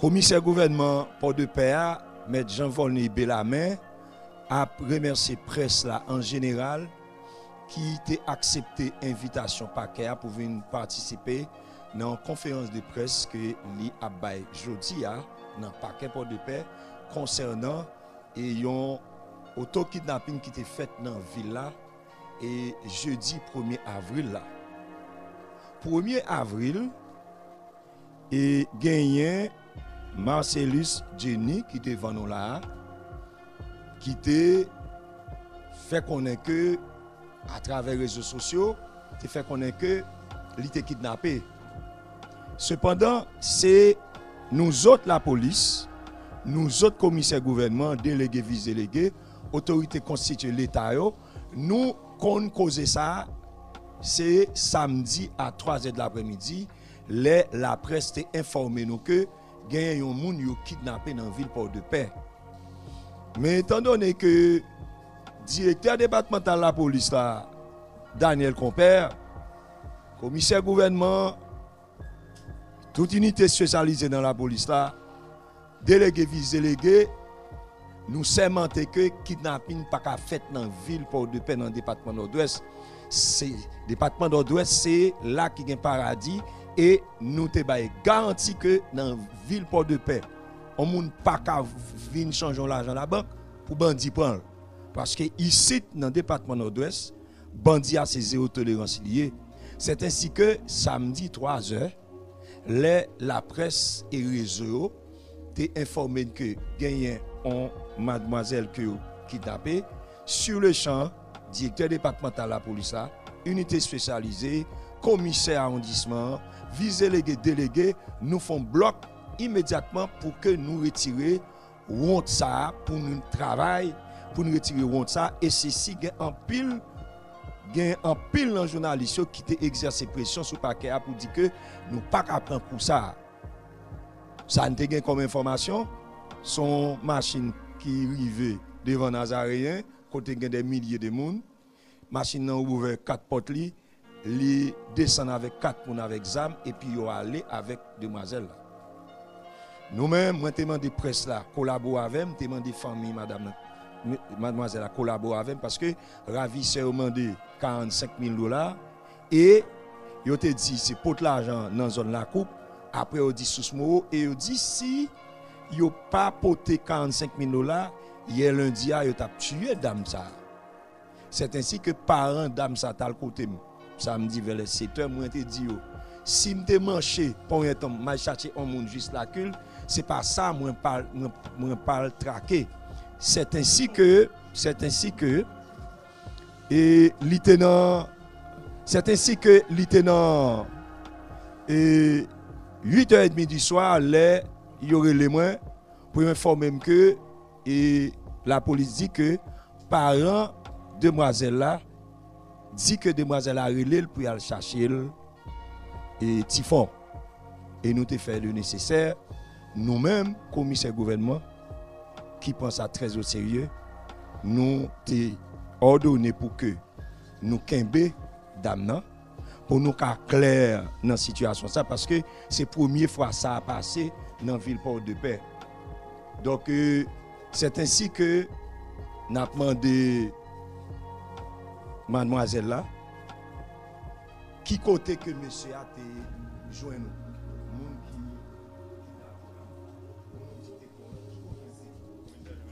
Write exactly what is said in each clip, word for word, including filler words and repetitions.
Komisè gouvènman Pòdepè a, Mèt Jean Volney Bellarmine, ap remèsye près la an jeneral ki te aksepte envitasyon pakè a pou vin patisipe nan yon konferans de près ke li ap bay jodi a nan pakè Pòdepè konsènan e yon oto kidnapin ki te fèt nan vil la e jedi premye avril la. Premye avril, e genyen Marcellus Jenny ki devan nou la a, ki te fè konnen ke, atravè rezo sosyo, te fè konnen ke li te kidnape. Sepandan, se nou zòt lapolis, nou zòt komisè gouvènman, delege, vis delege, otorite konstitye Leta yo, nou konn koze sa a, se samdi a twa zè de laprèmidi, lè laprès te enfòme nou ke genyen yon moun yo kidnape nan vil Pòdepè. Men etandone ke direktè depatmantal lapolis la, Daniel Compère, komisè gouvènman, tout inite espesyalize nan lapolis la, delege, vis delege, nou sèmante ke kidnapin pa ka fèt nan vil Pòdepè, nan depatman Nòdwès. Se, depatman Nòdwès se la ki gen paradi e nou te bay garanti ke nan vil Pòdepè, yon moun pa ka vin chanje yon lajan labank pou bandi pran l. Paske isit, nan depatman Nòdwès, bandi a se zewo tolerans li ye. Sètensi ke samdi twa zè, lè laprès e rezo yo te enfòme n ke genyen yon madmwazèl ke yo kidnape, sur le champ, direktè depatmantal lapolis la, inite espesyalize, komisè awondisman an, vis delege, delege, nou fè yon blòk imedyatman pou ke nou retire wont sa a, pou nou travay, pou nou retire wont sa a, e sesi gen anpil, gen anpil nan jounalis yo ki te egzèse presyon sou pakè a pou di ke nou pa ka pran kou sa a. Sa n te gen kòm enfòmasyon, se yon machin ki rive devan Nazareyen, kote gen de milye de moun. Machin nan ouvè kat pòt li, li desann avèk kat moun avèk zam, epi yo ale avèk demwazèl la. Nou menm, mwen te mande près la kolabore avè m, te mande fanmi madanm nan, m-, madmwazèl la kolabore avè m, paske ravisè yo mande karannsenk mil dola, e yo te di se pot lajan nan zòn Lakoup, apre yo di sous mowo, e yo di si yo pa pote karannsenk mil dola, yè lendi a, yo t ap tiye dam sa a. Sètensi ke paran dam sa t al kote m samdi vè lè sèt è, mwen te di yo, si m te manche, ponyèt m, m al chache yon moun jis lakil, se pa sa mwen pa, mwen, mwen pa al trake. Sètensi ke, sètensi ke, e li te nan, sètensi ke li te nan, e uit è edmi di swa, lè yo rele mwen, pou yo enfòme m ke, e, lapolis di ke paran demwazèl la di ke demwazèl la rele l pou y al chache l, e, Tifon. E nou te fè le nesesè, nou menm, komisè gouvènman, ki pran sa trè o serye, nou te òdone pou ke nou kenbe dam nan, pou nou ka klè nan sitiyasyon sa, paske se premye fwa sa a pase nan vil Pòdepè. Donk, e, sètensi ke n ap mande madmwazèl la, ki kote ke mesye a te jwenn moun ki, ki t ap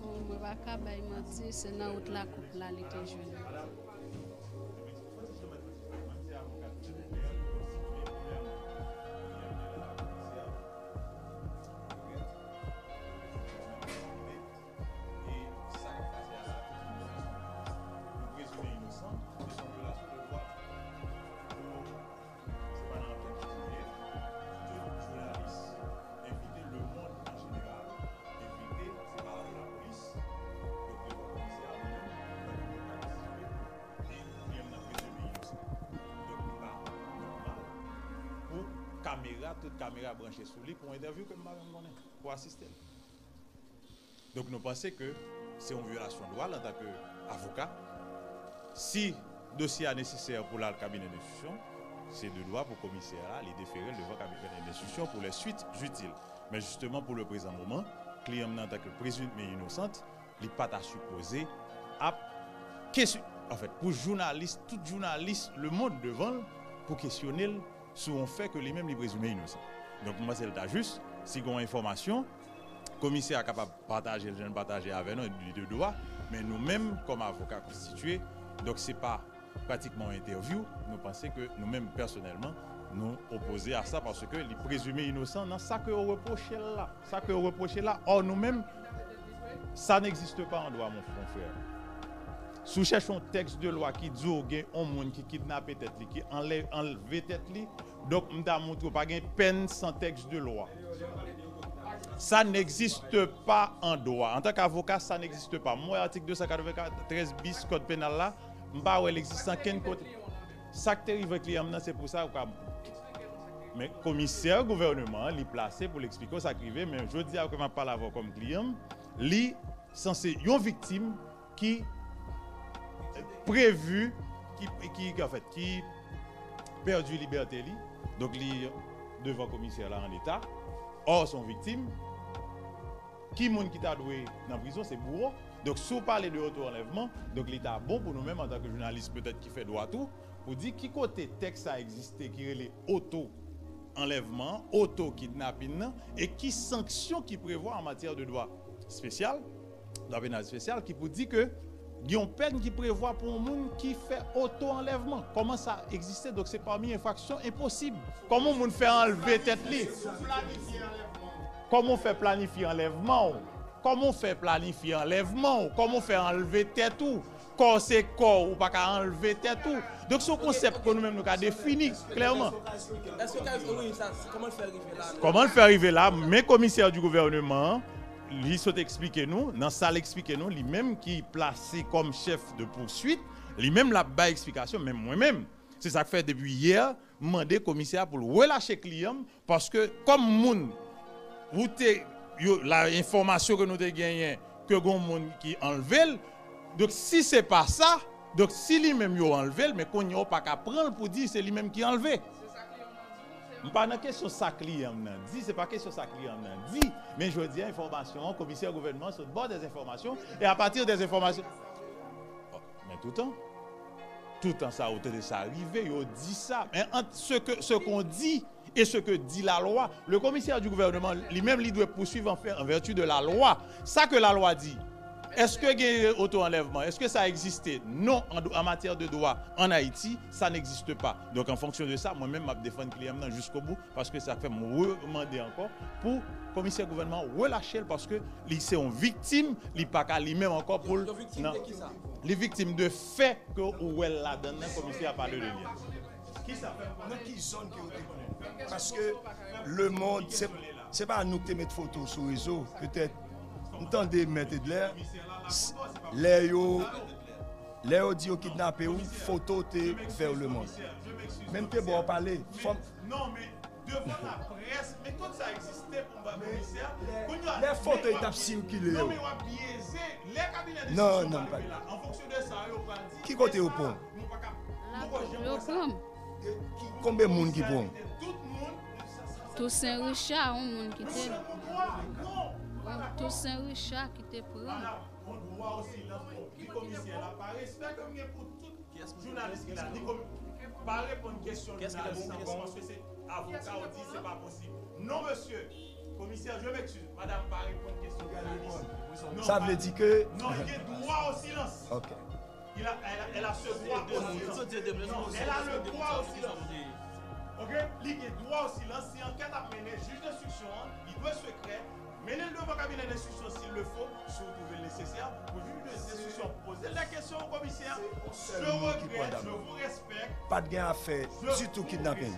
Bon, mwen pa ka bay manti, se nan wout Lakoup la li te jwenn mwen. Se pa nan ankèt ki fouye, tout jounalis, envite lemonn an jeneral, envite, se pa lapolis, yo prevwa komisè a, mwen menm, mwen pa gen dwa patisipe, e kliyan m nan prezime inosan. Donk, li pa nòmal pou kamera, tout kamera branche sou li pou entèvyou ke m pa menm konnen, pou asiste l. Donk, nou panse ke se yon vyolasyon dwa l antanke avoka. Si dosye a nesesè pou l al kabinè denstriksyon, se de dwa pou komisè a li defere l devan kabinè denstriksyon. Instruction pour les suites utiles. Men jisteman, pou le prezan moman, kliyan m nan, antanke prezime inosant, li pa ta sipoze ap kesyon, anfèt, pou jounalis, tout jounalis lemonn devan l, pou kesyone l sou yon fè ke li menm li prezime inosan. Donk, mwen panse l ta jis, si gen yon enfòmasyon, komisè a kapab pataje l jan l pataje avè nou, li de dwa, men nou menm, kòm avoka konstitye, donk se pa pratikman yon entèvyou, nou panse ke nou menm, pèsonèlman, nou opoze a sa, paske li prezime inosan nan sa ke yo repwoche l la. Sa ke yo repwoche l la, ò, nou menm, ça n'existe pas en droit, mon, mon frère. Si w chèche yon tèks de lwa ki di w gen yon moun ki kidnape tèt li, ki anlè-, anlve tèt li, donk, m ta montre w pa gen pèn san tèks de lwa. Ça n'existe pas en droit. Antanke avoka, ça n'existe pas. Mwen wè atik de san katreventrèz bis kòd penal la, m pa wè l egziste ankenn kote. Sa k te rive kliyan m nan, se pou sa ou ka. Men komisè gouvèneman an, li plase pou l eksplike w sa k rive, men jodi a ke m ap pale avè w kòm kliyan m, li sanse yon viktim ki previ, ki, ki, ki, anfèt, ki pèdi libète li. Donk, li devan komisè la an leta. Ò, se yon viktim. Ki moun ki ta dwe nan prizon? Se bouwo. Donk, si w pale de oto anlèvman, donk, li ta bon pou nou menm, antanke jounalis, petèt, ki fè dwa tou, pou di ki kote tèks sa egziste ki rele oto anlèvman, oto kidnapin nan, e ki sanksyon ki prevwa an matyè de dwa espesyal, dwa penal espesyal, ki pou di ke gen yon pèn ki prevwa pou yon moun ki fè oto anlèvman. Kòman sa egziste? Donk, se pami enfraksyon enposib. Kòman yon moun fè anlve tèt li? Kòman w fè planifye anlèvman w? Kòman w fè planifye anlèvman w? Kòman w fè anlve tèt ou? Kò w se kò w, ou pa ka anlve tèt ou. Donk, se yon konsèp ke nou menm nou ka defini klèman. Èske w ka, wi, sa, kòman l fè rive la? Kòman l fè rive la? Men komisè di gouvèneman an, li sot eksplike nou, nan sa l eksplike nou, li menm ki plase kòm chèf de pouswit, li menm l ap bay eksplikasyon, men mwen menm, se sa k fè depi yè, m mande komisè a pou l relache kliyan m, paske kòm moun, ou te, yo, la enfòmasyon ke nou te genyen, ke gon moun ki anlve l, donk, si se pa sa, donk, si li menm yo anlve l, men kounye a w pa ka pran l pou di se li menm ki anlve. M pa nan kesyon sa kliyan m nan di, se pa kesyon sa kliyan m nan di, men jodi a, enfòmasyon an, komisè gouvènman sot ba w dè enfòmasyon, e apati dè enfòmasyon, men toutan, toutan sa, ou tande sa rive, yo di sa, men ant ce que, ce qu'on dit, et ce que dit la loi, le commissaire du gouvernement, li menm, li dwe pouswiv an fè, en vertu de la loi. Sa ke la lwa di, èske gen oto anlèvman? Èske sa egziste? Non, an, an matyè de dwa an Ayiti, sa n'existe pas. Donk, an fonksyon de sa, mwen menm, m ap defann kliyan m nan jiskobou, paske sa k fè m remande ankò pou komisè gouvènman an relache l, paske li se yon viktim, li pa ka li menm ankò pou l. Li viktim de fè ke ou wè l ladan nan, komisè a pale de li. Nan ki zòn ke yo te pran? Paske lemonn, se, se pa nou ki te met foto sou rezo, petèt, m tande Mèt Edler, s-, lè yo, lè yo di yo kidnape w, foto te fè lemonn. Men m te ba w pale, fò m, lè foto yo t ap sikile yo. Non, non, m pa. Ki kote yo pran? Yo pran m. Ki, konbyen moun ki pran? Toussaint Richard, yon moun ki te. Toussaint Richard ki te pran m. Jounalis ki la, li pa reponn kesyon jounalis ankò, paske se avoka, ou di se pa posib. Non, mesye, komisè, je m'excuse, madam pa reponn kesyon jounalis. Non, sa vle di ke non, li gen dwa o silans. Ok. Il a, elle a, elle a ce droit au silence. Non, elle a le droit au silence. Ok? Li gen dwa o silans. Si ankèt ap mennen, jij denstriksyon an, li dwe sekrè. Mennen l devan kabinè denstriksyon s'il le faut, si w twouve l nesesè, pou jij denstriksyon poze l dè kesyon, komisè. Je regrette, je vous respecte. Pa t gen afè ditou kidnapin.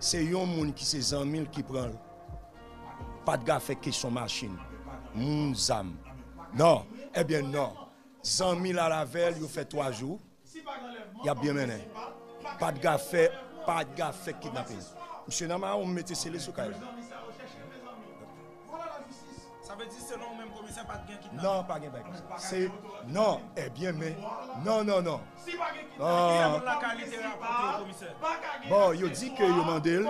Se yon moun ki se zanmi l ki pran l. Pa t gen afè kesyon machin, moun, zam. Non, ebyen non. Zanmi l al avè l, yo fè twa jou. Y ap byen mennen. Pa t gen afè, pa t gen afè kidnapin. Misye nan mawon, m mete sele sou kay la. Sa vle di, selon ou menm, komisè, pa t gen kidnapin? Non, pa gen bagay. Se, non, ebyen, men, non, non, non. Ki moun lakay li te rapòte yo, komisè? Bon, yo di ke yo mande l.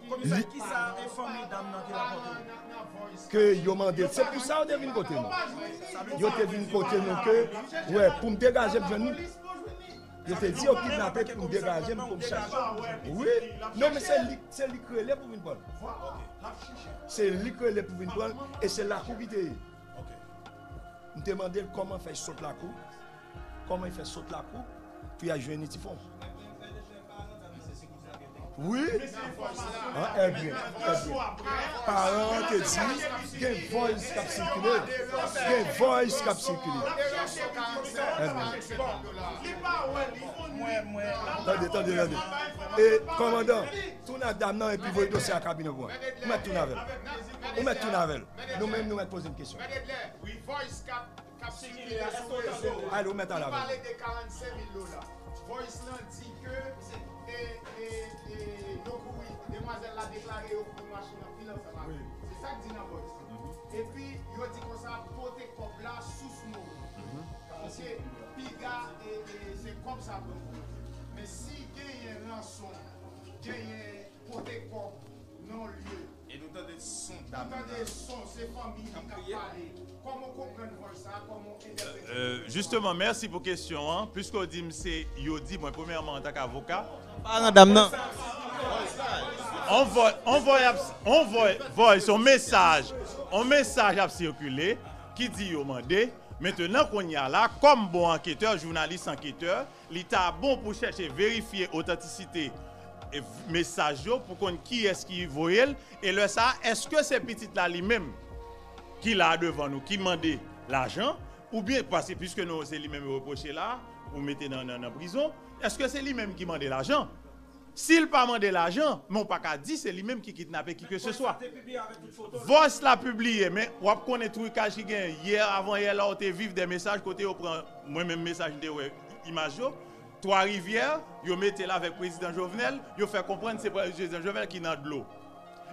Komisè, kisa e fanmi dam nan te rapòte? Ke yo mande l. Se pou sa yo te vin kote nou. Yo te vin kote nou ke, wè, pou m degaje m jwenn li. Yo te di yo kidnape pou m degaje m, pou m chache. Wi. Non, men se li, se li k rele pou vin pran l. Se li k rele pou vin pran l, e se lakou ki te ye. M te mande l kòman fè sot lakou, kòman fè sot lakou, pou y al jwenn li ti fon. Wi. An, ebyen, ebyen. Paran an te di, gen voice k ap sikile. Gen voice k ap sikile. Ebyen. Tande, tande, tande. E, kòmandan, tounen ak dam nan epi voye dosye a kabinè pou mwen. Ou mèt tounen avè l. Ou mèt tounen avè l. Nou menm, nou mèt poze l kesyon. Wi, voice k ap k ap sikile sou rezo yo. Ale, ou mèt al avè l. Li pale de karannsenk mil dola. Voice lan di ke, e, e, e, yo kouri, demwazèl la deklare yo kouri machin anpil ansanm avè l. Se sa k di nan voice lan. Epi, yo di konsa, pote kòb la sou Smoove. Paske piga, e, e, se kòb sa pran pou yo. Men si genyen ranson, genyen pote kòb nan lye. E nou tande son dam nan. Nou tande son, se fanmi li k ap pale. Kòman w konprann voice sa, kòman w entèprete? Euh, justement, mèsi pou kesyon an. Piske w di m se yo di, mwen, premyèman, antank avoka, paran dam nan. On voice, on voice, on voice, voice, on mesaj, on mesaj ap sikile ki di yo mande. Mentenan, kounye a la, kòm bon anketè, jounalis anketè, li ta bon pou chèche verifye otantisite e v-, mesaj yo pou konn kiyès ki voye l, e lè sa a, èske se pitit la li menm ki la devan nou ki mande lajan, oubyen, paske piske nou, se li menm yo repwoche la pou mete nan, nan, nan prizon, èske se li menm ki mande lajan? Si l pa mande lajan, men w pa ka di se li menm ki kidnape kikeseswa. Voice la pibliye, men w ap konnen trikaj ki genyen. Yè, avan yè la, w te viv de mesaj kote yo pran, mwen menm mesaj m te wè imaj yo, Twa Rivyè, yo mete l avèk prezidan Jovenel, yo fè konprann se prezidan Jovenel ki nan dlo.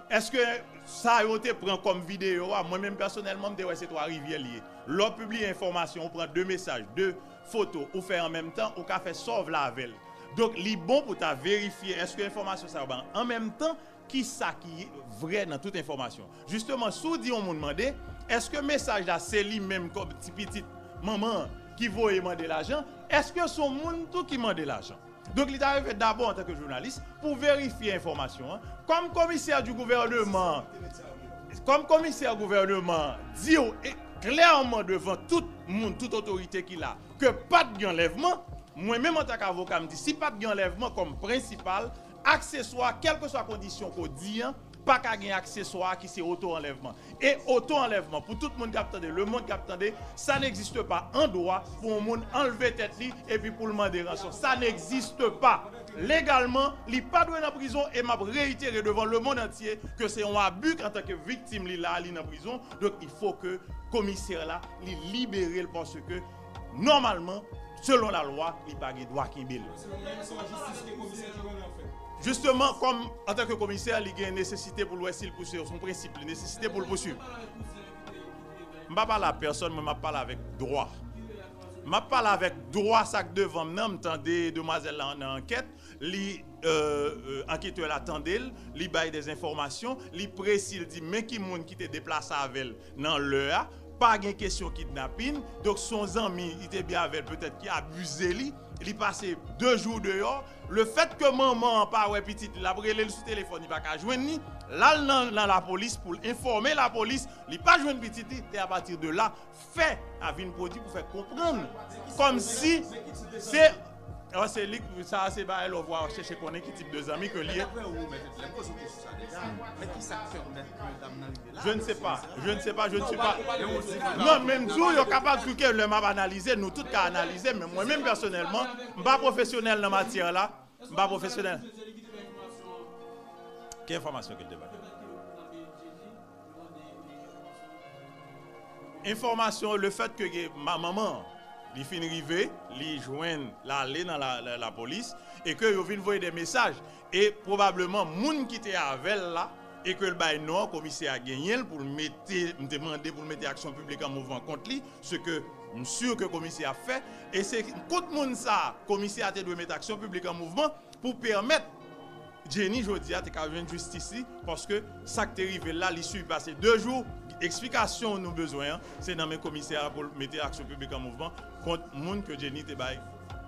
Èske sa yo te pran kòm videyo a, mwen menm pèsonèlman, m te wè se Twa Rivyè l ye. Lè w pibliye enfòmasyon, ou pran de mesaj, de foto, ou fè an menm tan, ou ka fè sa w vle avè l. Donk, li bon pou ta verifye èske enfòmasyon sa yo ba an menm tan, ki sa ki vrè nan tout enfòmasyon. Jisteman, si w di yon moun mande, èske mesaj la se li menm kòm ti pitit manman an ki voye mande lajan? Èske se yon moun tou ki mande lajan? Donk, li ta rive dabò antanke jounalis pou verifye enfòmasyon an. Kòm komisè di gouvèneman, kòm komisè gouvèneman di w e klèman devan tout moun, tout otorite ki la, ke pa t gen anlèvman, mwen menm antanke avoka, m di si pa t gen anlèvman kòm prensipal, akseswa, kèlkeswa kondisyon ke w di an, pa ka gen akseswa ki se oto anlèvman. E oto anlèvman, pou tout moun k ap tande, lemonn k ap tande, ça n'existe pas en droit pou yon moun anlve tèt li epi pou l mande ranson. Ça n'existe pas. Legalman, li pa dwe nan prizon e m ap reyitere devan lemonn antye ke se yon abi antanke viktim li la, li nan prizon. Donk, il faut que komisè la, li libere l paske, nòmalman, selon lalwa, li pa gen dwa kenbe l. Jisteman, kòm, antanke komisè, li gen nesesite pou l wè si l pouswiv, se yon prensip li, nesesite pou l pouswiv. M pa pale a pèsòn, mwen, m ap pale avèk dwa. M ap pale avèk dwa sa k devan m nan, m tande demwazèl la nan ankèt, li, euh, euh, anketè la tande l, li bay de enfòmasyon, li presi, l di men ki moun ki te deplase avè l nan lè a, pa gen kesyon kidnapin, donk se yon zanmi, li te byen avè l, petèt ki abize li, li pase de jou deyò, lefètke manman an pa wè pitit li, l ap rele l sou telefòn, li pa ka jwenn li, l al nan, nan lapolis pou l enfòme lapolis, li pa jwenn pitit li, e apati de la, fè a vin pwodui pou fè konprann kòmsi se, ah, se li, sa se bagay lè w vwa chèche konnen ki tip de zanmi ke li ye. D'après vous, maître, lè m poze w kesyon sa deja, men ki sa k pèmèt ke dam nan rive la? Je ne sais pas, je ne sais pas, je ne suis pas. Non, men m di w, yo kapab tou ke lè m ap analize, nou tout ka analize, men mwen menm pèsonèlman, m pa pwofesyonèl nan matyè la, m pa pwofesyonèl. Ki enfòmasyon ke l te bay? Enfòmasyon, lefètke gen ma-, manman an, li fin rive, li jwenn, l ale nan la, la, lapolis, e ke yo vin voye de mesaj. E pwobableman, moun ki te avè l la, e ke l bay non an, komisè a genyen l pou l mete, m te mande pou l mete aksyon piblik an mouvman kont li, se ke m si ke komisè a fè, e se kont moun sa a, komisè a te dwe mete aksyon piblik an mouvman pou pèmèt Jenny jodi a te ka jwenn jistis li, paske sa k te rive l la, li sipase de jou. Eksplikasyon nou bezwen an, se nan men komisè a pou l mete aksyon piblik an mouvman kont moun ke Jenny te bay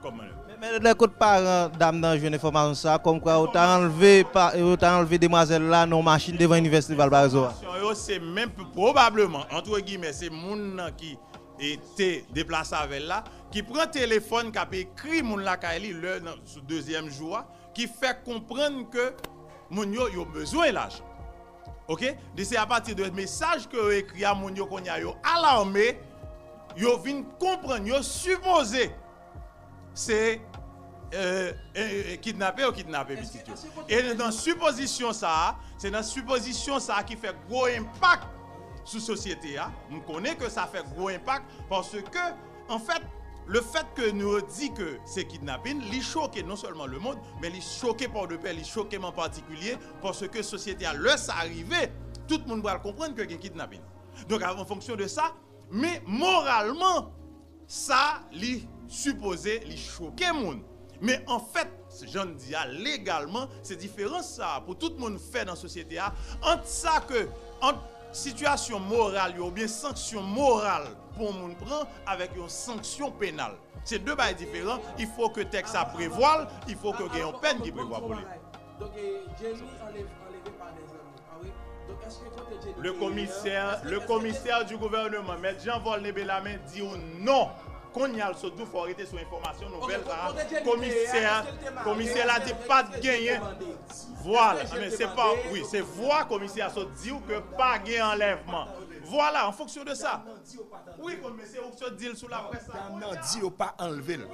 kòm manèv. Men, men lè kote paran dam nan jwenn enfòmasyon sa, kòmkwa yo ta anlve, pa, yo ta anlve demwazèl la nan yon machin devan Inivèsite Valparaíso a. Enfòmasyon yo, se menm, pwobableman, antre gimè, se moun nan ki e te deplase avè l la, ki pran telefòn, k ap ekri moun lakay li lè nan, sou dezyèm jou a, ki fè konprann ke moun yo, yo bezwen lajan. Oke? Li se apati de mesaj ke yo ekri a, moun yo kounye a yo alame, yo vin konprann, yo sipoze se, e, e, e, kidnape yo kidnape pitit yo. E nan sipozisyon sa a, se nan sipozisyon sa a ki fè gwo enpak sou sosyete a. M konnen ke sa fè gwo enpak paske, anfèt, le fèt ke nou di ke se kidnapin, li choke non sèlman lemonn, men li choke Pòdepè, li choke m an patikilye, paske sosyete a, lè sa rive, tout moun pral konprann ke gen kidnapin. Donk, an fonksyon de sa, men moralman, sa li sipoze, li choke moun. Men anfèt, jan n di a, legalman, se diferans sa a pou tout moun fè nan sosyete a, ant sa ke, ant sitiyasyon moral yo oubyen sanksyon moral pou yon moun pran avèk yon sanksyon penal. Se de bagay diferan. Il faut que tèks sa prevwa l, il faut que gen yon pèn ki prevwa pou li. Donk, e, Jenny anleve pa dèzanmi. Le commissaire, le commissaire du gouvernement, Mèt Jean Volney Bellarmine, di w non. Kounye a l sot di w fò w rete sou enfòmasyon nouvèl sa a. Komisè, komisè la di pa t genyen. Vwala, men se pa, wi, se vwa komisè a sot di w ke pa gen anlèvman. Vwala, an fonksyon de sa. Wi, komisè, ou sot di l sou laprès la. Dam nan di yo pa anlve l.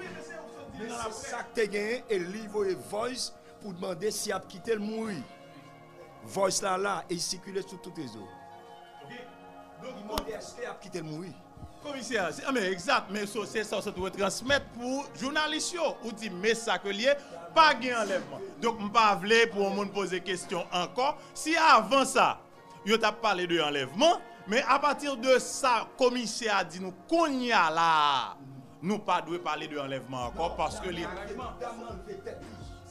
Men se sa k te genyen e li voye voice pou mande si y ap kite l mouri. Voice la la e li sikile sou tout rezo. Li mande èske y ap kite l mouri. Komisè, se, men egzat, men so, se sa w sot retransmèt pou jounalis yo. Ou di, men sa ke l ye, pa gen anlèvman. Donk, m pa vle pou yon moun poze kesyon ankò. Si avan sa, yo t ap pale de anlèvman, men apati de sa komisè a di nou kounye a la a, nou pa dwe pale de anlèvman ankò, paske li...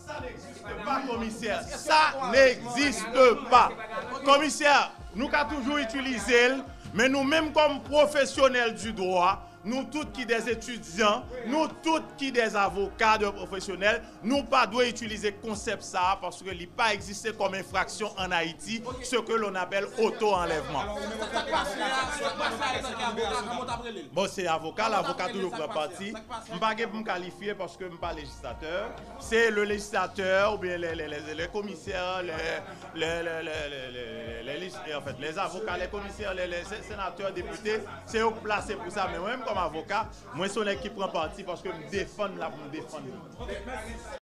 Sa n'existe pas, komisè. Sa n'existe pas. Komisè, nou ka toujou itilize l, men nou menm kòm pwofesyonèl di dwa, nou tout ki des étudiants, nou tout ki des avocats de professionnels, nou pa dwe itilize konsèp sa a paske li pa egziste kòm enfraksyon ann Ayiti, ce que l'on appelle auto-enlèvement. Bon, se avoka, l avoka toujou pran pati. M pa gen pou m kalifye paske m pa lejislatè. Se le législateur oubyen le, le, le, le komisè, le, le, le, le, le, le, le, le, le, en fait, les avocats, les commissaires, les, les sé-, sénateurs, députés, se yo k plase pou sa. Men mwen menm kòm avoka, mwen se yon nèg ki pran pati paske m defann la pou m defann li.